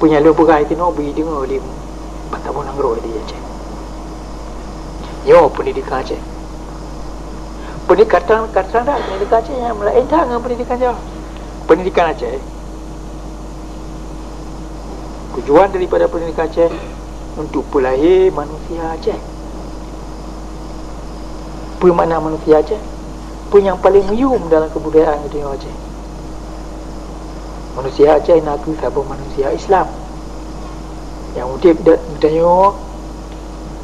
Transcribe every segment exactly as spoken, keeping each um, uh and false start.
Nyang lôn peugah keunoe bri deungoe lé bansaboh nanggroe di Aceh. Nyoe peundidekan Aceh. Peundidekan, kadang-kadang dak peundidekan Aceh nyang laén that ngon peundidekan Jawa. Peundidekan Aceh, tujuan daripada peundidekan Aceh untuk peulahé manusia Aceh. Peue makna manusia Aceh? Peue nyang paleng meuyuem dalam keubudayaan geutanyoe Aceh? Manusia Aceh nakeuh saboh manusia Islam nyang udeb dan geutanyoe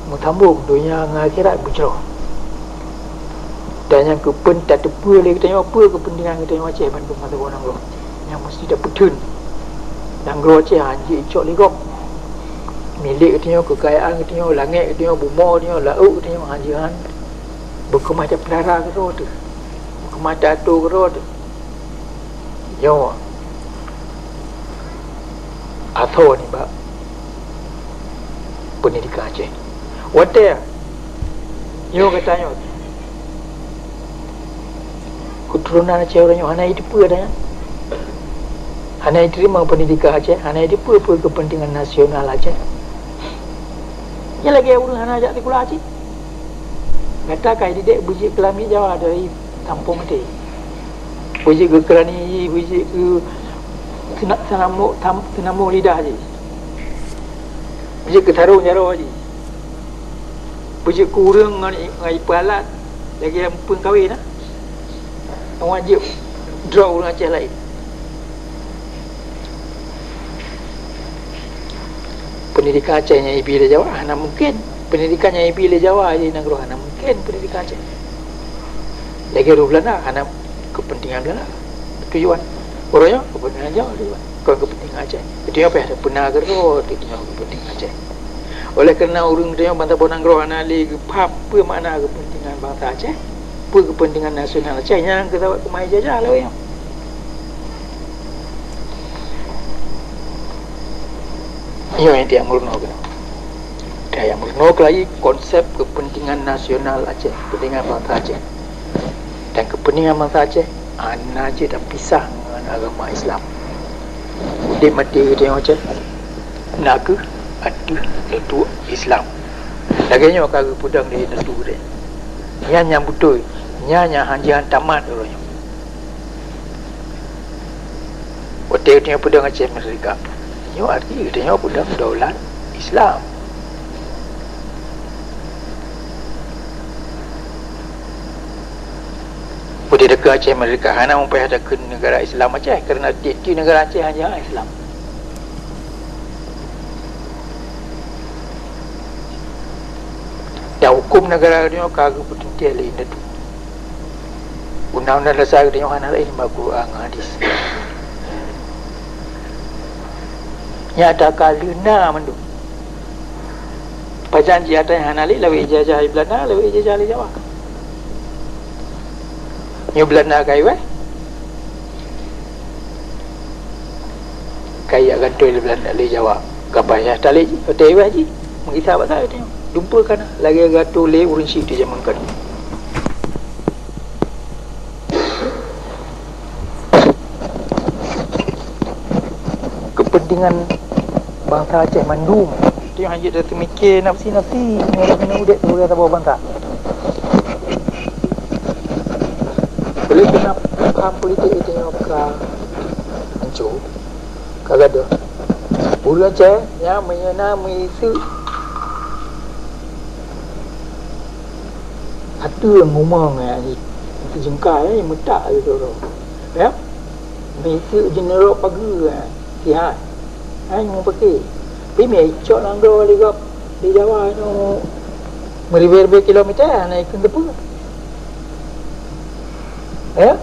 meusambong donya ngon akhirat beujroh. Dan nyang keupeuen tateupeue lé geutanyoe peue keupeuntengan geutanyoe Aceh bandum masa nanggroe nyang meusti tapeutheun. Nanggroe Aceh hana jeuet icok lé gob. Milék geutanyoe, keukayaan geutanyoe, langét geutanyoe, bumoe geutanyoe, laôt geutanyoe hana jeuet, han beukeumah tapeulara keudroe teuh, beukeumah taatô keudroe teuh. Nyoe asoe nibak peundidekan Aceh. Watèe nyoe gata nyoe, keuturonan Aceh uroe nyoe hana jiteupeue ata nyan. Hana jiteurimong peundidekan Aceh, hana jiteupeue peue keupeuntengan nasional Aceh. Nyan lagèe ureueng hana jak sikula cit. Gata ka ididek beujeuet keu lamiet Jawa dari sampoe maté. Beujeuet keu keurani jih, beujeuet keu seuna-, seunamok, tam-, seunamok lidah jih. Beujeuet keu sarong jaroe jih. Beujeuet keu ureueng ngon i-, ngon ipeualat lagèe nyang muphom kawén, nah. Awak jeuet droe ureueng Aceh laén. Peundidekan Aceh nyang ibi lé Jawa hana mungken. Peundidekan nyang ibi lé Jawa di nanggroe hana mungken peundidekan Aceh. Lagèe ureueng Beulanda hana keupeuntengan Beulanda tujuan. Ureueng nyoe keupeuntengan Jawa tujuan. Kon keupeuntengan Aceh. Itu nyang payah tapeuna keudroe, itu nyang keupeuntengan Aceh. Oleh karena ureueng geutanyoe bansaboh nanggroe hana lé geupaham peue makna keupeuntengan bansa Aceh, peue keupeuntengan nasional Aceh, nyang geusabat keumah jijajah lé ureueng nyoe. Nyoe nyang tiang meurunoe keunoe. Tiang meurunoe keulai konsep keupeuntengan nasional Aceh, keupeuntengan bansa Aceh. Dan keupeuntengan bansa Aceh hana jeuet tapisah ngon agama Islam. Udeb maté geutanyoe Aceh nakeuh ateueh linto Islam. Lagèe nyoe ka geupeudong lé Datuk Gurèe. Nyan nyang beutôi, nyan nyang han jihan tamat uroe nyoe. Watèe geutanyoe peudong Aceh Merdeka, nyoe arti geutanyoe peudong daulat Islam. Watèe takheun Aceh Merdeka, hana meupayah takheun negara Islam Aceh, karena tiep-tiep negara Aceh hanya Islam. Dan huköm negara nyoe ka geupeuteuntèe lé indatu. Undang-undang dasar geutanyoe hana laén nibak Quran ngon hadis. Nyata ka lheueh na mandum. Pajan jih ata nyang hana lé lawét ijajah lé Beulanda, lawét ijajah lé Jawa. Nyoe Beulanda ka iwèh, ka ijak gantoe lé Beulanda, lé Jawa. Ka payah talét jih, watèe iwèh jih, meugisa bak saát geutanyoe. Dumpeue ka na, lagèe geuatô lé ureueng chik di jameun ka na. Keupeuntengan bansa Aceh mandum. Tanyoe hana jeuet tateumike nafsi-nafsi ngon udép sibagoe saboh bansa. Oleh karena paham politik geutanyoe ka hanco, ka gadôh. Ureueng Aceh nyan meunyoe na meuiseuk ateueh ngumong, eh, itu jengkai, eh, meutak gitu. Ya? Meuiseuk jeuneuroe pageue, eh, sihat. Hai, nyoe peuke. Tapi meuicok nanggroe lé gob di Jawa nyoe meuribèe-ribèe kilomèter, hana ikheun teupeue. Ya?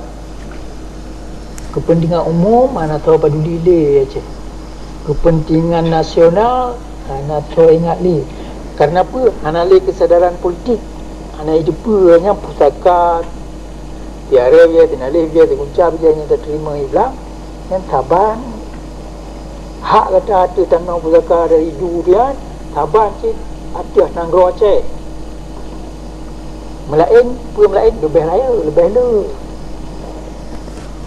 Keupeuntengan umum hana soe paduli lé Aceh. Keupeuntengan nasional hana soe ingat lé. Karena peue? Hana lé keusadaran politik. Hana jiteupeue nyan pusaka Tiaré biasa, teunaléh biasa, gunca biasa nyang tateurimong i blang, nyan saban hak gata ateueh tanoh pusaka dari du pian, saban cit ateueh nanggroe Aceh. Meulaén, peue meulaén, leubeh rayeuk, leubeh le.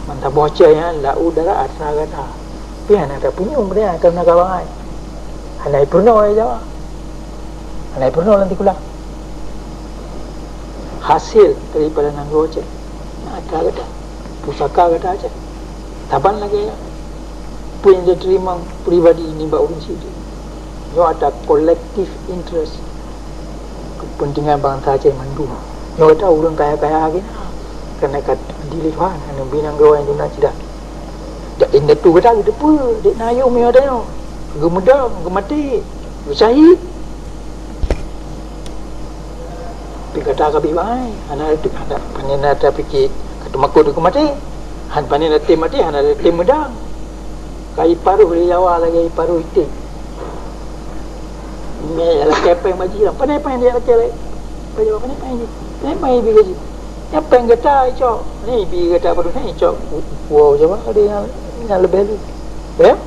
Mantong boh Aceh nyan laôt darat atra gata. Hana tapeunyum, hana tapeunyum, hana tapeunyum. Hana ipeurunoe Jawa. Hana ipeurunoe lam tikulah. Hasil daripada nanggroe Aceh, na atra gata, pusaka gata Aceh. Saban lagèe nyan, peue nyang jiteurimong pribadi nibak ureueng sideh, nyoe atra collective interest, kepentingan bansa Aceh mandum. Nyoe gata ureueng kaya-kaya lagèe nyan, keuneuk ka di lé Tuhan, aneuk binang geuh nyang duna cit dah. Jak indatu gata geuteupeue, dek na yum nyoe tanyoe, geumeudong, geumaté, geusyahid. Tapi gata ka bit bangai, hana, hana, panen na tapike ka teumakot keu maté. Han panen na tem maté, hana tem meudang. Ka iparoh lé Jawa lagèe iparoh iték. Mé lakèe péng bak jih, panen péng jih lakèe lé. Panen péng jih, panen péng jih. Nyang péng gata icok, ni bi gata baru ni icok. Wow, Jawa ada yang, yang lebih lu. Ya?